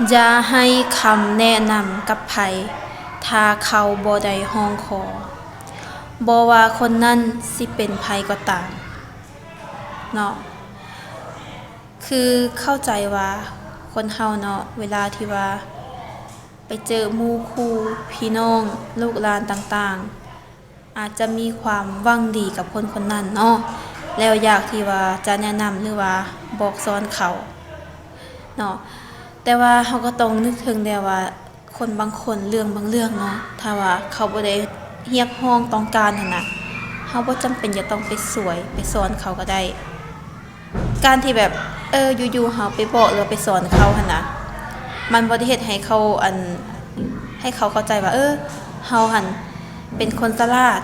ຢ່າໃຫ້ຄຳແນະນຳກັບໃຜ ຖ້າເຂົາບໍ່ໄດ້ຮ້ອງຂໍ, ບໍ່ວ່າຄົນນັ້ນຊິເປັນໃຜກໍຕາມເນາະ. ຄືເຂົ້າໃຈວ່າຄົນເຮົາເນາະ ເວລາທີ່ວ່າໄປເຈີໝູ່ຄູ່ພີ່ນ້ອງ ລູກຫຼານຕ່າງໆ ອາດຈະມີຄວາມຫວັງດີກັບຄົນຄົນນັ້ນເນາະ ແລ້ວຢາກທີ່ວ່າຈະແນະນຳ ຫຼືວ່າບອກສອນເຂົາເນາະ. ແຕ່ວ່າເຮົາກໍຕ້ອງນຶກເຖິງແດ່ວ່າ ຄົນບາງຄົນ ເລື່ອງບາງເລື່ອງເນາະ ຖ້າວ່າເຂົາບໍ່ໄດ້ຮຽກຮ້ອງຕ້ອງການຫັ້ນນະ ເຮົາບໍ່ຈຳເປັນຈະຕ້ອງໄປຊ່ວຍໄປສອນເຂົາກໍໄດ້. ການທີ່ແບບ ເອີ ຢູ່ໆເຮົາໄປບອກ ຫຼືວ່າໄປສອນເຂົາຫັ້ນນະ ມັນບໍ່ໄດ້ເຮັດໃຫ້ເຂົາ ອັນ ໃຫ້ເຂົາເຂົ້າໃຈວ່າ ເອີ ເຮົາຫັ້ນເປັນຄົນສະຫຼາດ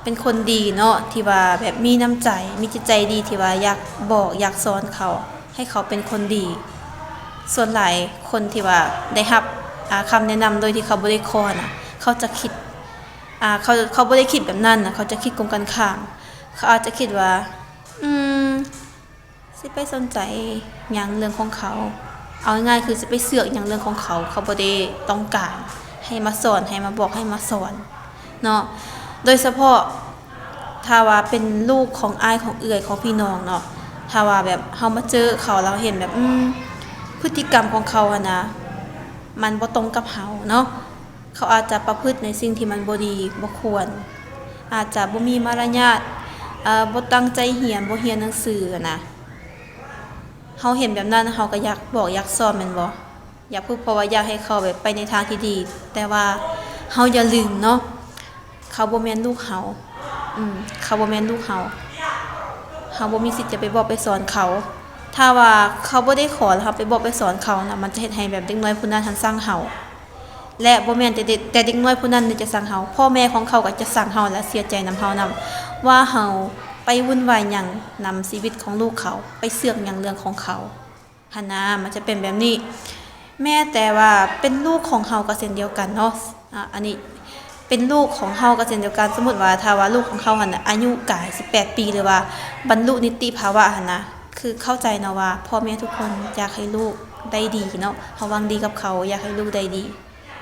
ເປັນຄົນດີເນາະ ທີ່ວ່າແບບມີນ້ຳໃຈ ມີຈິດໃຈດີ ທີ່ວ່າຢາກບອກຢາກສອນເຂົາ ໃຫ້ເຂົາເປັນຄົນດີ. ສ່ວນຫຼາຍຄົນທີ່ວ່າໄດ້ຮັບ ອາ ຄຳແນະນຳໂດຍທີ່ເຂົາບໍ່ໄດ້ຂໍນະ ເຂົາຈະຄິດ ອາ ເຂົາ ເຂົາບໍ່ໄດ້ຄິດແບບນັ້ນນະ ເຂົາຈະຄິດກົງກັນຂ້າມ. ເຂົາອາດຈະຄິດວ່າ ອືມ ຊິໄປສົນໃຈຫຍັງເລື່ອງຂອງເຂົາ ເອົາງ່າຍໆ ຄືຊິໄປເຊືອກຫຍັງເລື່ອງຂອງເຂົາ ເຂົາບໍ່ໄດ້ຕ້ອງການໃຫ້ມາສອນ ໃຫ້ມາບອກ ໃຫ້ມາສອນເນາະ. ໂດຍສະເພາະຖ້າວ່າເປັນລູກຂອງອ້າຍ ຂອງເອື້ອຍ ຂອງພີ່ນ້ອງເນາະ ຖ້າວ່າແບບເຮົາມາເຈີເຂົາ ແລ້ວເຫັນແບບ ອືມ ພຶດຕິກຳຂອງເຂົາຫັ້ນນະ ມັນບໍ່ຕົງກັບເຮົາເນາະ ເຂົາອາດຈະປະພຶດໃນສິ່ງທີ່ມັນບໍ່ດີ ບໍ່ຄວນ ອາດຈະບໍ່ມີມາລະຍາດ ເອີ ບໍ່ຕັ້ງໃຈຮຽນ ບໍ່ຮຽນໜັງສືຫັ້ນນະ. ເຮົາເຫັນແບບນັ້ນ ເຮົາກໍຢາກບອກຢາກສອນແມ່ນບໍ່? ຢາກຝຶກ ເພາະວ່າຢາກໃຫ້ເຂົາແບບໄປໃນທາງທີ່ດີ. ແຕ່ວ່າເຮົາຢ່າລືມເນາະ ເຂົາບໍ່ແມ່ນລູກເຮົາ ອືມ ເຂົາບໍ່ແມ່ນລູກເຮົາ ເຮົາບໍ່ມີສິດຈະໄປບອກໄປສອນເຂົາ. ຖ້າວ່າເຂົາບໍ່ໄດ້ຂໍ ແລ້ວເຮົາໄປບອກໄປສອນເຂົານະ ມັນຈະເຮັດໃຫ້ແບບເດັກນ້ອຍຜູ້ນັ້ນຫັ້ນຊັງເຮົາ. ແລະ ບໍ່ແມ່ນແຕ່ເດັກ ແຕ່ເດັກນ້ອຍຜູ້ນັ້ນນີ້ຈະຊັງເຮົາ ພໍ່ແມ່ຂອງເຂົາກໍຈະຊັງເຮົາ ແລະ ເສຍໃຈນຳເຮົານຳ ວ່າເຮົາໄປວຸ່ນວາຍຫຍັງນຳຊີວິດຂອງລູກເຂົາ ໄປເຊືອກຫຍັງເລື່ອງຂອງເຂົາຫັ້ນນາ. ມັນຈະເປັນແບບນີ້. ແມ້ແຕ່ວ່າເປັນລູກຂອງເຮົາກໍເຊັ່ນດຽວກັນເນາະ ອາ ອັນນີ້ເປັນລູກຂອງເຮົາກໍເຊັ່ນດຽວກັນ. ສົມມຸດວ່າຖ້າວ່າລູກຂອງເຮົາຫັ້ນນະ ອາຍຸກາຍສິບແປດປີ ຫຼືວ່າບັນລຸນິຕິພາວະຫັ້ນນະ ຄືເຂົ້າໃຈເນາະວ່າພໍ່ແມ່ທຸກຄົນຢາກໃຫ້ລູກໄດ້ດີເນາະ ເຮົາຫວັງດີກັບເຂົາ ຢາກໃຫ້ລູກໄດ້ດີ.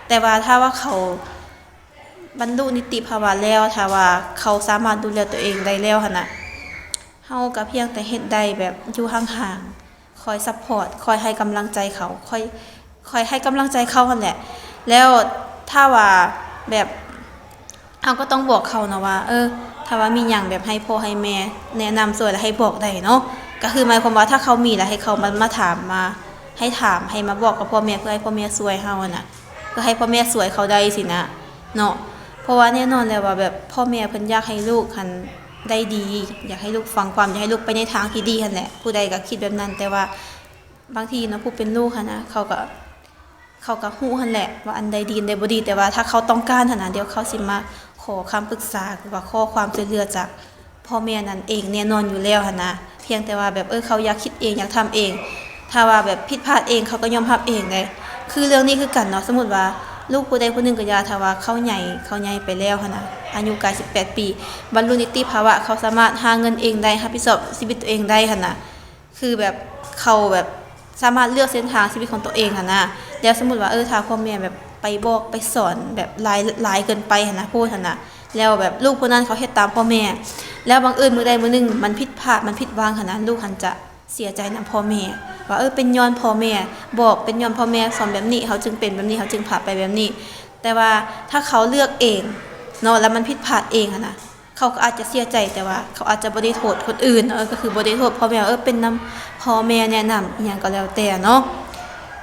ແຕ່ວ່າຖ້າວ່າເຂົາບັນລຸນິຕິພາວະແລ້ວ ຖ້າວ່າເຂົາສາມາດດູແລຕົວເອງໄດ້ແລ້ວຫັ້ນນະ ເຮົາກໍພຽງແຕ່ເຮັດໄດ້ແບບຢູ່ຫ່າງໆ ຄອຍຊັບພອດ ຄອຍໃຫ້ກຳລັງໃຈເຂົາ ຄອຍ ຄອຍໃຫ້ກຳລັງໃຈເຂົາຫັ້ນແຫຼະ. ແລ້ວຖ້າວ່າແບບ ເຮົາກໍຕ້ອງບອກເຂົາເນາະວ່າ ເອີ ຖ້າວ່າມີຫຍັງແບບໃຫ້ພໍ່ໃຫ້ແມ່ແນະນຳຊ່ວຍ ແລ້ວໃຫ້ບອກໄດ້ເນາະ. ກໍຄືໝາຍຄວາມວ່າຖ້າເຂົາມີ ແລ້ວໃຫ້ເຂົາມາ ມາຖາມ ມາ ໃຫ້ຖາມ ໃຫ້ມາບອກກັບພໍ່ແມ່ ເພື່ອໃຫ້ພໍ່ແມ່ຊ່ວຍເຮົາຫັ້ນນະ ເພື່ອໃຫ້ພໍ່ແມ່ຊ່ວຍເຂົາໄດ້ຊີ້ນະເນາະ. ເພາະວ່າແນ່ນອນແລ້ວວ່າແບບພໍ່ແມ່ເພິ່ນຢາກໃຫ້ລູກຫັ້ນໄດ້ດີ ຢາກໃຫ້ລູກຟັງຄວາມ ຢາກໃຫ້ລູກໄປໃນທາງທີ່ດີຫັ້ນແຫຼະ. ຜູ້ໃດກໍຄິດແບບນັ້ນ ແຕ່ວ່າບາງທີເນາະ ຜູ້ເປັນລູກຫັ້ນນະ ເຂົາກໍ ເຂົາກໍຮູ້ຫັ້ນແຫຼະວ່າອັນໃດດີ ອັນໃດບໍ່ດີ ແຕ່ວ່າຖ້າເຂົາຕ້ອງການຫັ້ນນະ ດຽວເຂົາຊິມາຂໍຄຳປຶກສາ ຫຼືວ່າຂໍຄວາມຊ່ວຍເຫຼືອຈາກພໍ່ແມ່ນັ້ນເອງແນ່ນອນຢູ່ແລ້ວຫັ້ນນະ. ພຽງແຕ່ວ່າແບບ ເອີ ເຂົາຢາກຄິດເອງ ຢາກທຳເອງ ຖ້າວ່າແບບຜິດພາດເອງ ເຂົາກໍຍອມຮັບເອງເດ້. ຄືເລື່ອງນີ້ຄືກັນເນາະ ສົມມຸດວ່າລູກຜູ້ໃດຜູ້ໜຶ່ງກໍຢ່າ ຖ້າວ່າເຂົາໃຫຍ່ ເຂົາໃຫຍ່ໄປແລ້ວຫັ້ນນະ ອາຍຸກາຍສິບແປດປີ ບັນລຸນິຕິພາວະ ເຂົາສາມາດຫາເງິນເອງໄດ້ ຮັບຜິດຊອບຊີວິດຕົວເອງໄດ້ຫັ້ນນະ ຄືແບບເຂົາແບບສາມາດເລືອກເສັ້ນທາງຊີວິດຂອງຕົວເອງຫັ້ນນະ. ແລ້ວສົມມຸດວ່າ ເອີ ຖ້າພໍ່ແມ່ແບບໄປບອກໄປສອນແບບຫຼາຍ ຫຼາຍເກີນໄປຫັ້ນນະ ໂພດຫັ້ນນະ ແລ້ວແບບລູກຜູ້ນັ້ນເຂົາເຮັດຕາມພໍ່ແມ່ ແລ້ວບັງເອີນມື້ໃດມື້ໜຶ່ງມັນຜິດພາດ ມັນຜິດຫວັງຫັ້ນນະ ລູກຫັ້ນຈະເສຍໃຈນຳພໍ່ແມ່ວ່າ ເອີ ເປັນຍ້ອນພໍ່ແມ່ບອກ ເປັນຍ້ອນພໍ່ແມ່ສອນແບບນີ້ ເຮົາຈຶ່ງເປັນແບບນີ້ ເຮົາຈຶ່ງພາດໄປແບບນີ້. ແຕ່ວ່າຖ້າເຂົາເລືອກເອງເນາະ ແລ້ວມັນຜິດພາດເອງຫັ້ນນະ ເຂົາກໍອາດຈະເສຍໃຈ ແຕ່ວ່າເຂົາອາດຈະບໍ່ໄດ້ໂທດຄົນອື່ນເນາະ ກໍຄືບໍ່ໄດ້ໂທດພໍ່ແມ່ວ່າ ເອີ ເປັນນຳພໍ່ແມ່ແນະນຳອີ່ຫຍັງກໍແລ້ວແຕ່ເນາະ.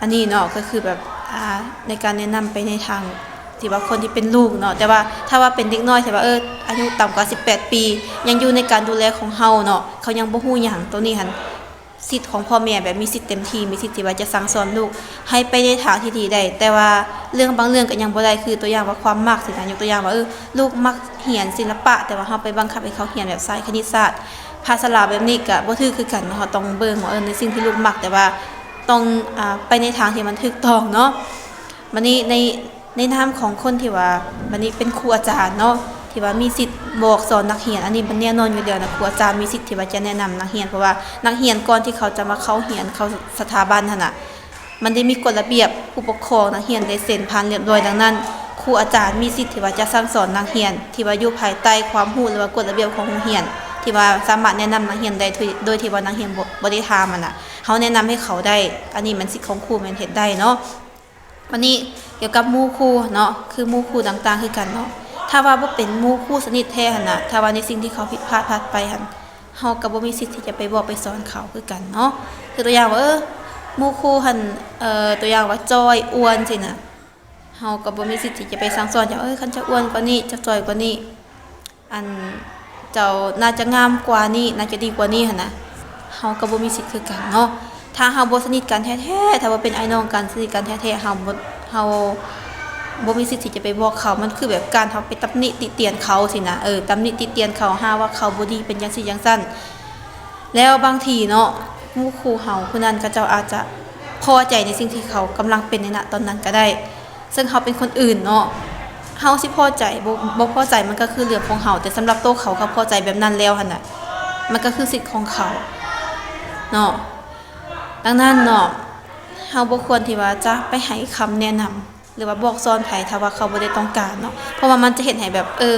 ອັນນີ້ເນາະ ກໍຄືແບບ ອ່າ ໃນການແນະນຳໄປໃນທາງທີ່ວ່າຄົນທີ່ເປັນລູກເນາະ. ແຕ່ວ່າຖ້າວ່າເປັນເດັກນ້ອຍທີ່ວ່າ ເອີ ອາຍຸຕ່ຳກວ່າສິບແປດປີ ຍັງຢູ່ໃນການດູແລຂອງເຮົາເນາະ ເຂົາຍັງບໍ່ຮູ້ຫຍັງ ໂຕນີ້ຫັ້ນ ສິດຂອງພໍ່ແມ່ ແບບມີສິດເຕັມທີ່ ມີສິດທີ່ວ່າຈະສັ່ງສອນລູກໃຫ້ໄປໃນທາງທີ່ດີໄດ້ ແຕ່ວ່າເລື່ອງບາງເລື່ອງກໍຍັງບໍ່ໄດ້ ຄືຕົວຢ່າງວ່າຄວາມມັກຊີ້ນະ ຍົກຕົວຢ່າງວ່າ ເອີ ລູກມັກຮຽນສິລະປະ ແຕ່ວ່າເຮົາໄປບັງຄັບໃຫ້ເຂົາຮຽນແບບສາຍຄະນິດສາດ ພາດສະຫຼາວແບບນີ້ກໍບໍ່ຖືກຄືກັນເນາະ. ເຮົາຕ້ອງເບິ່ງວ່າ ເອີ ໃນສິ່ງທີ່ລູກມັກ ແຕ່ວ່າຕ້ອງ ອາ ໄປໃນທາງທີ່ມັນຖືກຕ້ອງເນາະ. ບັດນີ້ໃນ ໃນນາມຂອງຄົນທີ່ວ່າ ບັດນີ້ເປັນຄູອາຈານເນາະ ທີ່ວ່າມີສິດບອກສອນນັກຮຽນ ອັນນີ້ມັນແນ່ນອນຢູ່ແລ້ວນະ ຄູອາຈານມີສິດທີ່ວ່າຈະແນະນຳນັກຮຽນ ເພາະວ່ານັກຮຽນກ່ອນທີ່ເຂົາຈະມາເຂົ້າຮຽນ ເຂົ້າສະຖາບັນຫັ້ນນະ ມັນໄດ້ມີກົດລະບຽບ ຜູ້ປົກຄອງນັກຮຽນໄດ້ເຊັນຜ່ານລຽບລ້ອຍ. ດັ່ງນັ້ນ ຄູອາຈານມີສິດທີ່ວ່າຈະສັ່ງສອນນັກຮຽນທີ່ວ່າຢູ່ພາຍໃຕ້ຄວາມຮູ້ ຫຼືວ່າກົດລະບຽບຂອງໂຮງຮຽນ ທີ່ວ່າສາມາດແນະນຳນັກຮຽນໄດ້ໂດຍ ໂດຍທີ່ວ່ານັກຮຽນບໍ່ ບໍ່ໄດ້ຖາມຫັ້ນນະ. ເຮົາແນະນຳໃຫ້ເຂົາໄດ້ ອັນນີ້ມັນສິດຂອງຄູແມ່ນເຮັດໄດ້ເນາະ. ວັນນີ້ກ່ຽວກັບໝູ່ຄູ່ເນາະ ຄືໝູ່ຄູ່ຕ່າງໆຄືກັນເນາະ ຖ້າວ່າບໍ່ເປັນໝູ່ຄູ່ສະໜິດແທ້ຫັ້ນນະ ຖ້າວ່າໃນສິ່ງທີ່ເຂົາຜິດພາດພາດໄປຫັ້ນ ເຮົາກໍບໍ່ມີສິດທີ່ຈະໄປບອກໄປສອນເຂົາຄືກັນເນາະ. ຄືຕົວຢ່າງວ່າ ເອີ ໝູ່ຄູ່ຫັ້ນ ເອີ ຕົວຢ່າງວ່າຈ່ອຍ ອ້ວນ ຊີ້ນະ ເຮົາກໍບໍ່ມີສິດທີ່ຈະໄປສັ່ງສອນເຈົ້າ ເອີ ຄັນເຈົ້າອ້ວນກວ່ານີ້ ເຈົ້າຈ່ອຍກວ່ານີ້ ອັນ ເຈົ້າໜ້າຈະງາມກວ່ານີ້ ໜ້າຈະດີກວ່ານີ້ຫັ້ນນະ ເຮົາກໍບໍ່ມີສິດຄືກັນເນາະ. ຖ້າເຮົາບໍ່ສະໜິດກັນແທ້ໆ ຖ້າບໍ່ເປັນອ້າຍນ້ອງກັນ ສະໜິດກັນແທ້ໆ ເຮົາບໍ່ ເຮົາບໍ່ມີສິດທີ່ຈະໄປບອກເຂົາ. ມັນຄືແບບການເຮົາໄປຕຳໜິຕິຕຽນເຂົາຊີ້ນະ ເອີ ຕຳໜິຕິຕຽນເຂົາ ຫາວ່າເຂົາບໍ່ດີ ເປັນຈັ່ງຊີ້ຈັ່ງຊັ້ນ. ແລ້ວບາງທີເນາະ ໝູ່ຄູ່ເຮົາຜູ້ນັ້ນ ເຂົາເຈົ້າອາດຈະພໍໃຈໃນສິ່ງທີ່ເຂົາກຳລັງເປັນໃນນະຕອນນັ້ນກໍໄດ້ ເຊິ່ງເຮົາເປັນຄົນອື່ນເນາະ ເຮົາຊິພໍໃຈ ບໍ່ ບໍ່ພໍໃຈ ມັນກໍຄືເລື່ອງຂອງເຮົາ ແຕ່ສຳລັບໂຕເຂົາ ເຂົາພໍໃຈແບບນັ້ນແລ້ວຫັ້ນນະ ມັນກໍຄືສິດຂອງເຂົາເນາະ. ດັ່ງນັ້ນເນາະ ເຮົາບໍ່ຄວນທີ່ວ່າຈະໄປໃຫ້ຄຳແນະນຳ ຫຼືວ່າບອກສອນໃຜ ຖ້າວ່າເຂົາບໍ່ໄດ້ຕ້ອງການເນາະ ເພາະວ່າມັນຈະເຮັດໃຫ້ແບບ ເອີ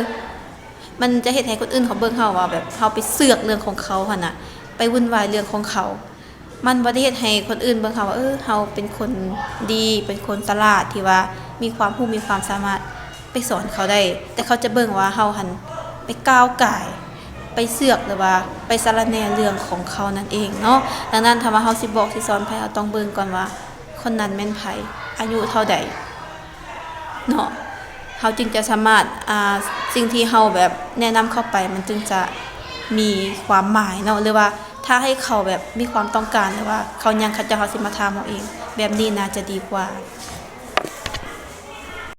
ມັນຈະເຮັດໃຫ້ຄົນອື່ນເຂົາເບິ່ງເຮົາວ່າແບບເຮົາໄປເຊືອກເລື່ອງຂອງເຂົາຫັ້ນນະ ໄປວຸ່ນວາຍເລື່ອງຂອງເຂົາ. ມັນບໍ່ໄດ້ເຮັດໃຫ້ຄົນອື່ນເບິ່ງເຮົາວ່າ ເອີ ເຮົາເປັນຄົນດີ ເປັນຄົນສະຫຼາດ ທີ່ວ່າມີຄວາມຮູ້ ມີຄວາມສາມາດໄປສອນເຂົາໄດ້ ແຕ່ເຂົາຈະເບິ່ງວ່າເຮົາຫັ້ນໄປກ້າວກ່າຍ ໄປເຊືອກ ຫຼືວ່າໄປສາລະແໜ່ເລື່ອງຂອງເຂົານັ້ນເອງເນາະ. ດັ່ງນັ້ນ ຖ້າວ່າເຮົາຊິບອກຊິສອນໃຜ ເຮົາຕ້ອງເບິ່ງກ່ອນວ່າຄົນນັ້ນແມ່ນໃຜ ອາຍຸເທົ່າໃດເນາະ ເຮົາຈຶ່ງຈະສາມາດ ອ່າ ສິ່ງທີ່ເຮົາແບບແນະນຳເຂົາໄປ ມັນຈຶ່ງຈະມີຄວາມໝາຍເນາະ ຫຼືວ່າ ຖ້າໃຫ້ເຂົາແບບມີຄວາມຕ້ອງການ ຫຼືວ່າເຂົາຍັງ ເຂົາເຈົ້າ ເຮົາຊິມາຖາມເຮົາເອງ ແບບນີ້ໜ້າຈະດີກວ່າ.